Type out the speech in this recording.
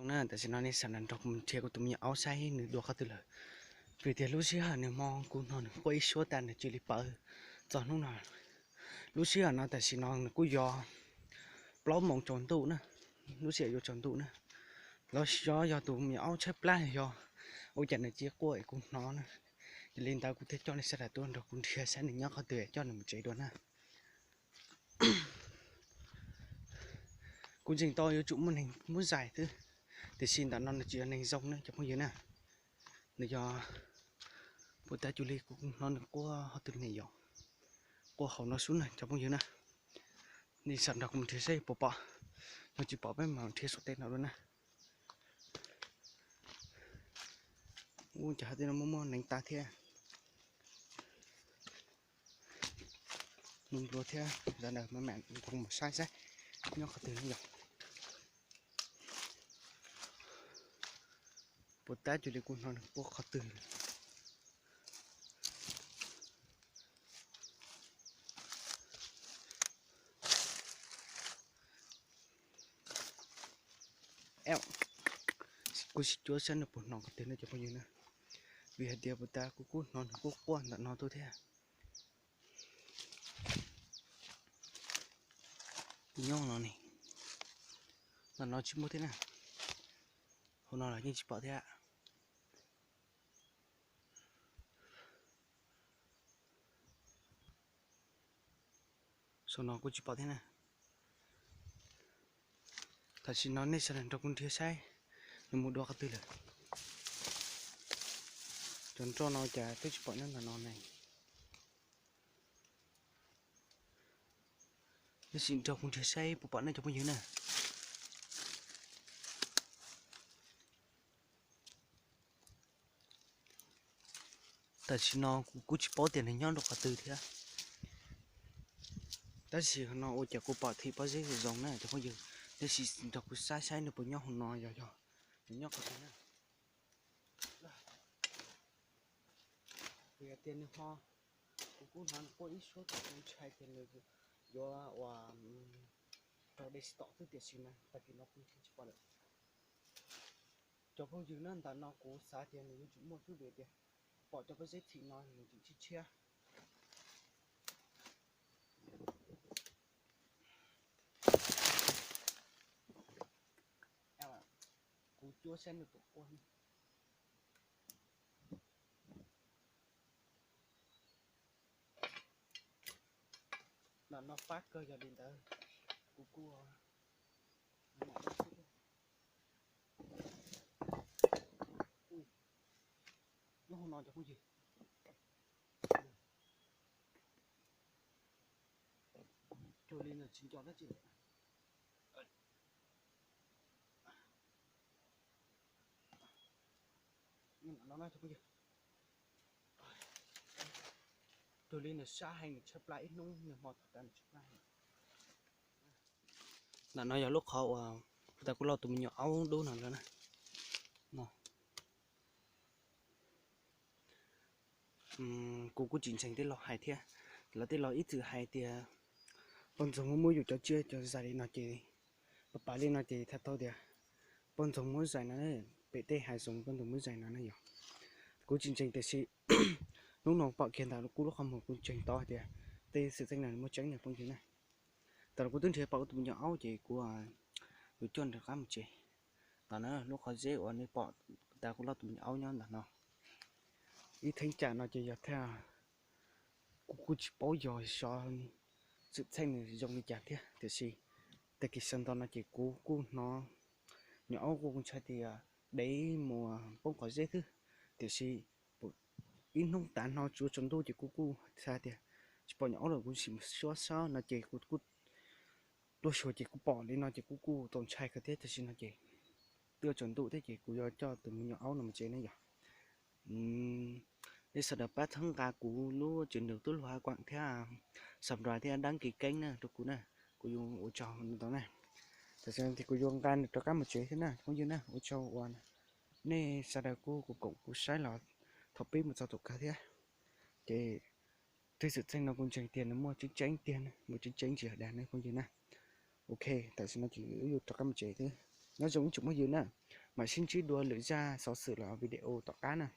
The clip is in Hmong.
Na, tam sim no nej sawv daws nrog kuv nrhiav kuv tus me nyuam aub saib nws dua qhov twg lawm. Vim tias lub sij hawm nws hmo kuv hnov nws quaj ib suab tas nws cia li pawv txog hnub no. Lub sij hawm no tam sim no nws kuj yuav plaub moos tsaus ntuj na, lub sij hawm yuav tsaus ntuj na. Los xyov yog tus me nyuam aub tshaib plab yog ua cas nws cia quaj es kuv hnov na. Yog li ntawd kuv thiaj coj nej sawv daws tuaj nrog kuv nrhiav saib nws nyob qhov twg coj nws mus tsev dua na. Kuv ntseeg tau yuav tsum muaj neeg muab zais xwb, tiam sis ntawm no nws tsis yog neeg zoo na cov phooj ywg na. Nws yog puas tab cuag li kuv hnov nws quaj qhov twg ne yom, quaj hauv no xwb na cov phooj ywg na. Nej sawv daws nrog kuv mus nrhiav saib puas pom, yog tsis pom peb mam nrhiav saum tej no dua na. Ub, cas hauv tej no muaj muaj neev tas thiab. Nplua thiab, sawv daws mam mam nrog mus saib saib nyob qhov twg no yom. Puas tab cuag li kuv hnov nws quaj qhov twg. Kuv sim cuab saib nws puas hnov qhov twg no cov phooj ywg na. Vim hais tias puas tab kuv kuj hnov nws quaj quaj ntawm no tuaj thiab. Nyob no ne, ntawm no tsis muaj thiab na. Hauv no los yeej tsis pom thiab. Saum no kuj tsis pom thiab na. Tam sim no nej sawv daws nrog kuv nrhiav saib nws mus dua qhov twg lawm. Cov nroj no cas twb tsis pom nyob ntawm no ne. Tab sis nrog kuv nrhiav saib puas pom nej cov phooj ywg na. Tam sim no kuv kuj tsis paub tias nws nyob rau qhov twg thiab. Tab sis no ua cas kuv pom thim pob zeb zoo zoo na cov phooj ywg, tab sis nrog kuv saib saib nws puas nyob hauv no, yog yog nws nyob qhov twg na. Vim tias nws ho, kuv kuj hnov nws quaj ib suab tas kuv ntshai tias nws yuav ua rau dej sib tom xwb, tiam sis mas tag kis no kuv nrhiav tsis pom lawm. Cov phooj ywg na, ntawm no kuv xav tias nws yuav tsum muaj xwb vim tias pom cov pob zeb thim no nws tseem tshiab tshiab. Kuv cuab saib nws puas quaj. Ntawm no fab kawg, yog li ntawd kuv kuj nyob hauv no cov phooj ywg. Cuag li nws tsis nco dab tsi lawm. Cuag li nws sab heev, nws tshaib plab ib hnub niag hmo thaum ntawd nws tshaib plab heev. Ntawm no yog lub qhov uas puag ta kuv lauj tus me nyuam aub dub no lawm na. Kuv kuj tsis ntseeg tej laus hais thiab. Lawv tej laus ib txwm hais tias poj ntxoog muab yus cov tsiaj cov zais li no ces, pab pab li no ces thaum tau tias poj ntxoog muab zais no, pem tej hais zoo poj ntxoog muab zais no na yog. Kuv tsis ntseeg tiam sis hnub no pom kiag ntawm kuv lub qhov muag kuv ntseeg tau hais tias tej xwm txheej no muaj tseeb na phooj ywg na. Tam no kuv twb nrhiav pom kuv tus me nyuam aub ces kuv yuav coj nws rov qab mus tsev. Tam no lub qhov zeb uas nej pom tas kuv lauj tus me nyuam aub nyob ntawm no. Ib theeb tsam no ces yog thiaj, kuv kuj tsis paub yog xyov xwm txheej nws zoo li cas thiab tiam sis tag kis sawv ntxov no ces kuv kuj hnov nyuam aub kuj ntshai tias dev mus poob qhov zeb xwb. Tiam sis ib hnub tav no tsuav tsaus ntuj ces kuv kuj xav tias tsis pom nyuam aub lawm kuv sim mus xyuas saib no ces kuv kuj tuaj xyuas ces kuv pom li no ces kuv kuj txaus ntshai kawg thiab. Tam sim no ces twb tsaus ntuj thiab ces kuv yuav coj tus me nyuam aub no mus tsev ne yog. Nej sawv daws pab txhawb nqa kuv lub tswv nroog tub lug ha kuam thiab subscribe thiab dab kis keeb na rau kuv na, kuv yuav ua tsaug ntau na. Tam sim no ces kuv yuav nqa nws rov qab mus tsev thiab na phooj ywg na, ua tsaug uas nej sawv daws kuj koom kuv saib los thaum pib mus txog thaum kawg thiab. Ces tej xwm txheej no kuv ntseeg tias nws muaj tseeb tseeb tiag, muaj tseeb tseeb tsis yog dag ne phooj ywg na. Ok, tam sim no ces wb yuav rov qab mus tsev thiab. Nyob zoo ib tsoom phooj ywg na. Mam sib ntsib dua lwm zaj xov xwm los video tom qab na.